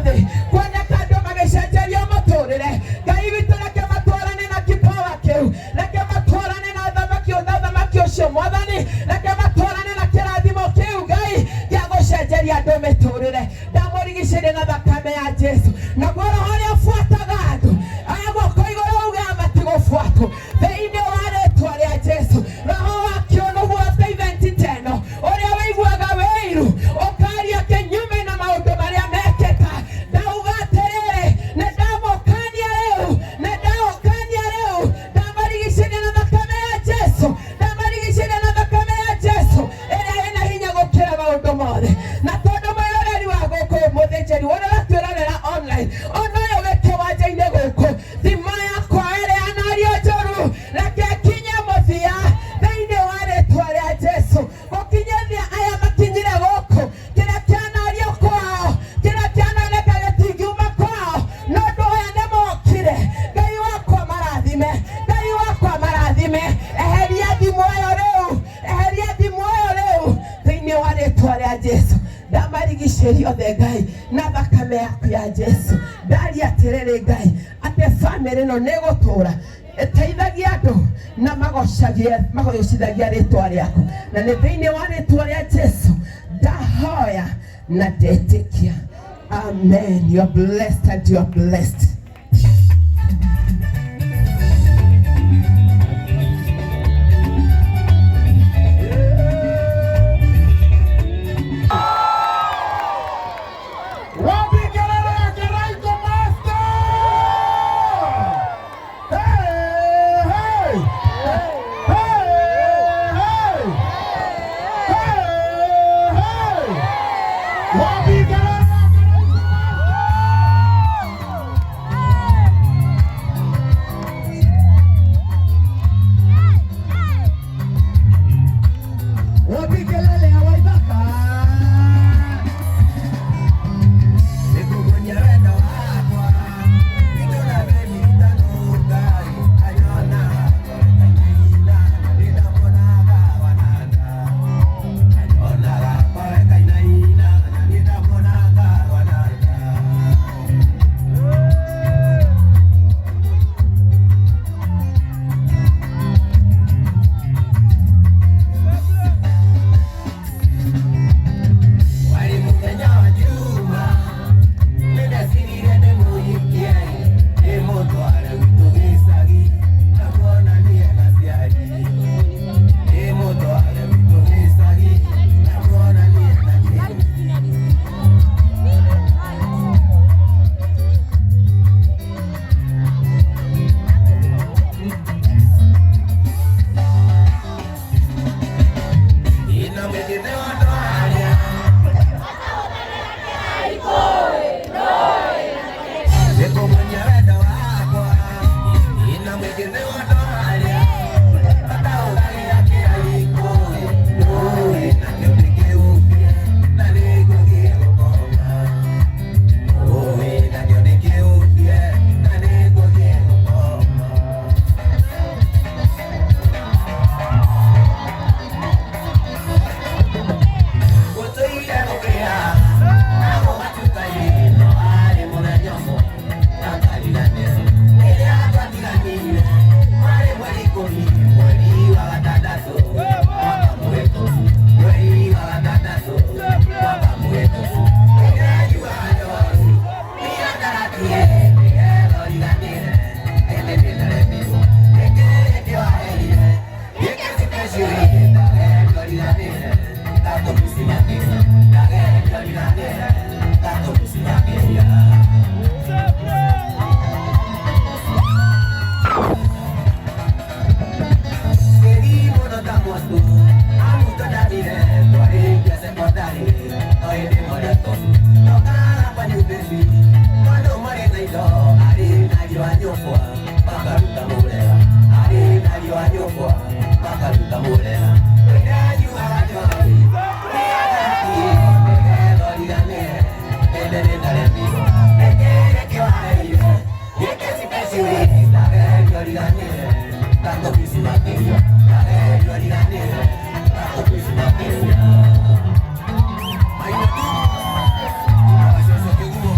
Ũmũthĩ kuoneka andũ magĩcenjerio mũtũrĩre. Ngai witũ, reke matwarane na kipawa kĩu, reke matwarane na thamaki, ũthamaki ũcio Mwathani, reke matwarane na kĩrathimo kĩu Ngai gĩa gũcenjeria andũ mĩtũrĩre. Ndamũrigicĩria na thakame ya Jesu, naguo roho ũrĩa ũbuataga andũ aya guoko igũrũ uga matigũbuatwo thĩinĩ wa rĩtwa rĩa Jesu. Roho wa kĩũnũhu wa event ta ĩno, ũrĩa wĩiguaga wĩiru ũkaria kĩnyume na maũndũ marĩa mekĩka, ndauga atĩrĩrĩ, nĩ ndamũkania rĩu, nĩ ndaũkania rĩu. Ndamarigicĩria na thakame ya Jesu, ndamarigicĩria na thakame ya Jesu ĩrĩa ĩna hinya gũkĩra maũndũ mothe. Na tondũ mwĩroreri wa gũkũ, mũthĩnjĩri ũrĩa ũratwĩrorera online, ona ũyũ wĩ kĩwanja-inĩ gũkũ, thima yakwa ĩrĩa yanario njũru, reke kinye mũthia thĩinĩ wa rĩtwa rĩa Jesu. Gũkinyĩria aya makinyire gũkũ, kĩrĩa kĩanario kwao, kĩrĩa kĩanoneka gĩtingiuma kwao, no ũndũ aya nĩ mokire. Ngai wakwa marathime, Ngai wakwa marathime. Eheria thimũ ĩyo rĩu, eheria thimũ ĩyo rĩu thĩinĩ wa rĩtwa rĩa Jesu. Ndamarigicĩria othe Ngai na thakame yaku ya Jesu. Ndaria atĩrĩrĩ Ngai, atĩ bamĩrĩ ĩno nĩ ĩgũtũra ĩteithagia andũ na magocagie, magocithagia rĩtwa rĩaku, na nĩ thĩinĩ wa rĩtwa rĩa Jesu ndahoya na ndetĩkia, amen. You are blessed and you are blessed. Wapi kelele ya Kiraiko Master? Hey, hey! Hey, hey! Hey, hey! Wapi kelele ya Kiraiko Master? Wapi kelele ya Waithaka? Nĩngũguonia wendo wakwa itũra rĩmitano Ngai anyonaga kainaina nĩndamwonaga wananga anyonaga kwawe kainaina nĩndamwonaga wananga. Warĩ mũthenya wa Juma, nĩndecirire ndĩmũhikie, ndĩmũtware gwitũ gĩcagi na muonanie aciari, ndĩmũtware gwitũ gĩcagi na muonanie aciari. Ina mwĩkĩte wa ndwaria. Nĩngũmuonia wendo wakwa ina mwĩkĩte wa ndwaria bataũgagĩra kĩraikũ ndũĩ nakĩo ndĩkĩhutie na nĩngũthiĩ gũkoma ũĩ nakĩo ndĩkĩhutie na nĩngũthiĩ gũkoma. Gũtũire gũkĩa na gũgatuka-inĩ, no arĩ mũthenya ũmwe ndakariganĩrwo rĩrĩa twatiganire, warĩ mweri 10 mweri wa gatandatũ mwaka mũhĩtũku, mweri wa gatandatũ mwaka mũhĩtũku. Ndĩranyua njohi mĩandarati nĩgetha ũriganĩre ĩndĩ nĩndaremirwo gĩkĩ waheire gĩkĩ citecirie ndageria ũriganĩre ndakũmĩcimakĩria ndageria ũriganĩre ndakũmĩcimakĩria. Mũno ta mwatũ amutwandanire twarĩkia sekondari no hĩndĩ moretwo tokaga kwanyu baby tondũ marĩ na indo arĩ na ariũ a nyũkwa makaruta mũrera arĩ na ariũ a nyũkwa makaruta mũrera. Ndĩranyuaga njohi mĩandarati nĩgetha ũriganĩre ĩndĩ nĩndaremirwo gĩkĩ nĩkĩo waheire gĩkĩ citecirie ndageria ũriganĩre ndakũmĩcimakĩria ndageria ũriganĩre ndakũmĩcimakĩria. Maina tu. Abacoco kĩguo.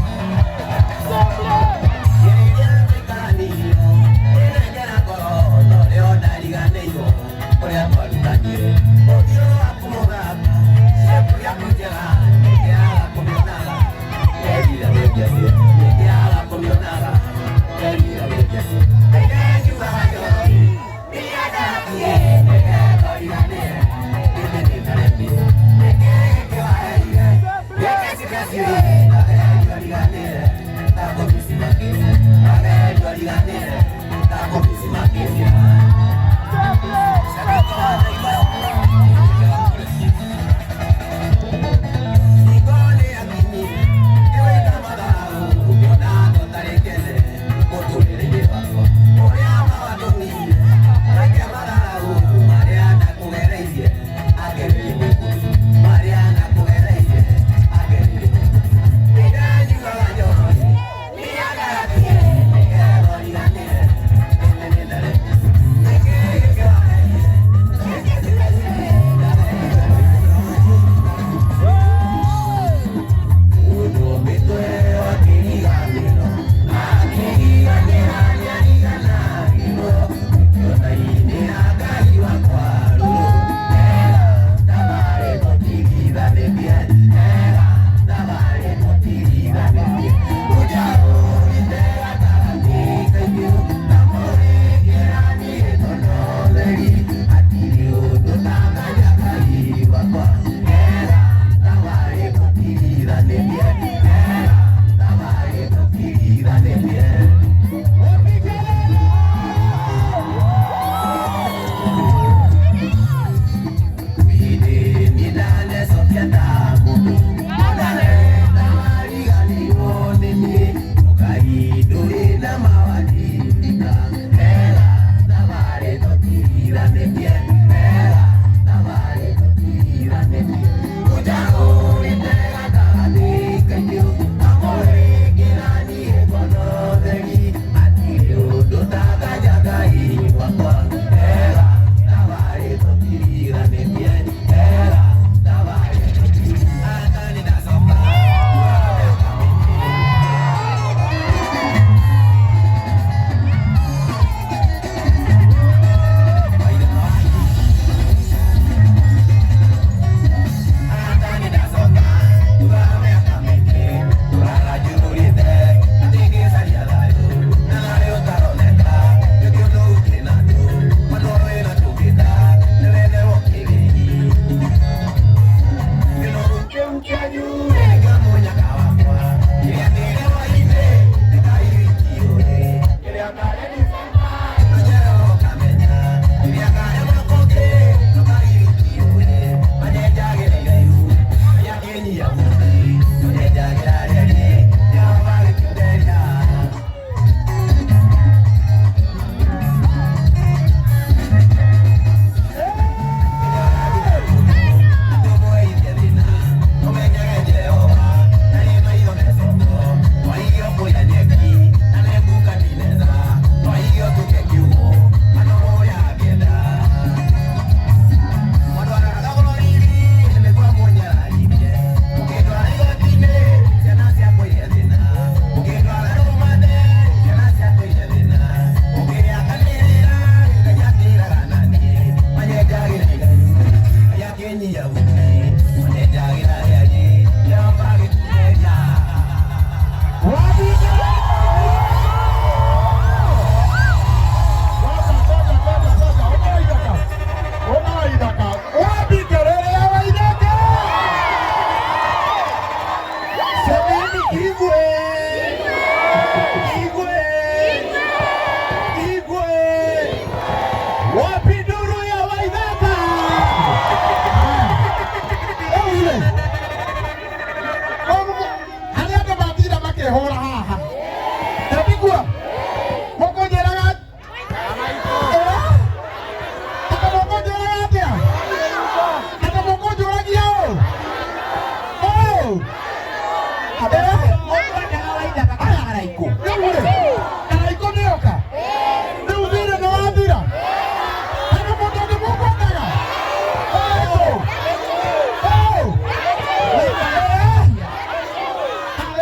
Makĩhũra haha. Ndĩguo. Mũkũnjĩraga atĩ mũkũnjĩraga atĩa? Atĩ mũkũnjũragia ũũ? Ũũ? Mũkwendaga Waithaka kana Karaikũ? Rĩu rĩ, Karaikũ nĩoka? Rĩu thirĩ nĩ wathira? Hena mũndũ ũngĩ mũkwendaga? Ũũ? Ũũ?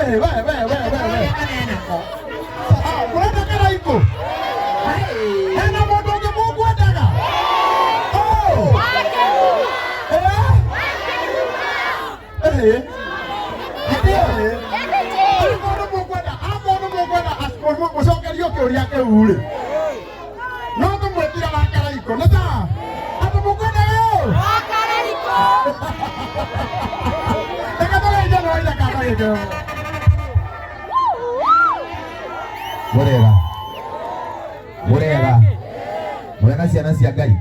Eh, we, we, we, we, we. Anenako. Ah, mũrenda Karaikũ? Hena mũndũ ũngĩ mũkwendaga? Ũũ? Eh? Eh? Eh? Akorwo nĩ mũkwenda, akorwo nĩ mũkwenda mũcokerio kĩũria kĩu rĩ, no tũmwĩtire wa Karaikũ, nĩ sawa? Atĩ mũkwendaga ũũ? Reke tũgeithie nĩ Waithaka ndagĩka ĩmwe. Murega murega murega ciana cia Ngai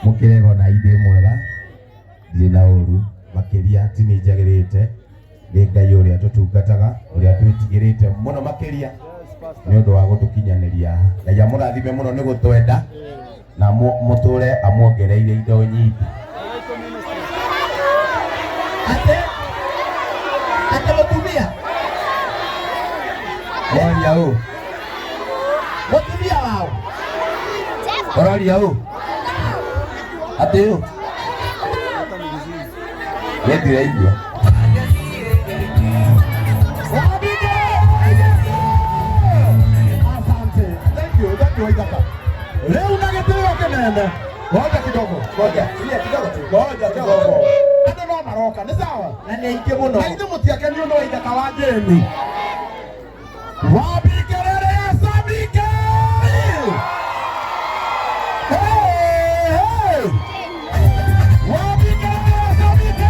mukirega ona ithĩ mwega ndirĩ na ũru makĩria ti nĩ njagĩrĩte nĩ Ngai ũrĩa tũtungataga ũrĩa twĩtigĩrĩte mũno makĩria nĩ ũndũ wa gũtũkinyanĩria. Ngai amũrathime mũno nĩ gũtwenda na mũtũre amuongereire indo nyingĩ. Atĩ atĩ mũtumia Ũroria ũ? Mũtumia wao. Ũroria ũ? Atĩ ũ? Niĩ ndiraigua. Asante. Thank you, thank you Waithaka. Rĩu na gĩtĩo kĩnene. Ngoja kidogo, Ngoja, tulia kidogo tu. Ngoja kidogo. Andũ no maroka, nĩ sawa? Na nĩ aingĩ mũno. Na ithuĩ mũtiakenio nĩ Waithaka wa Jane. Wapi kelele ya Samike? Hey, hey! Wapi kelele ya Samike?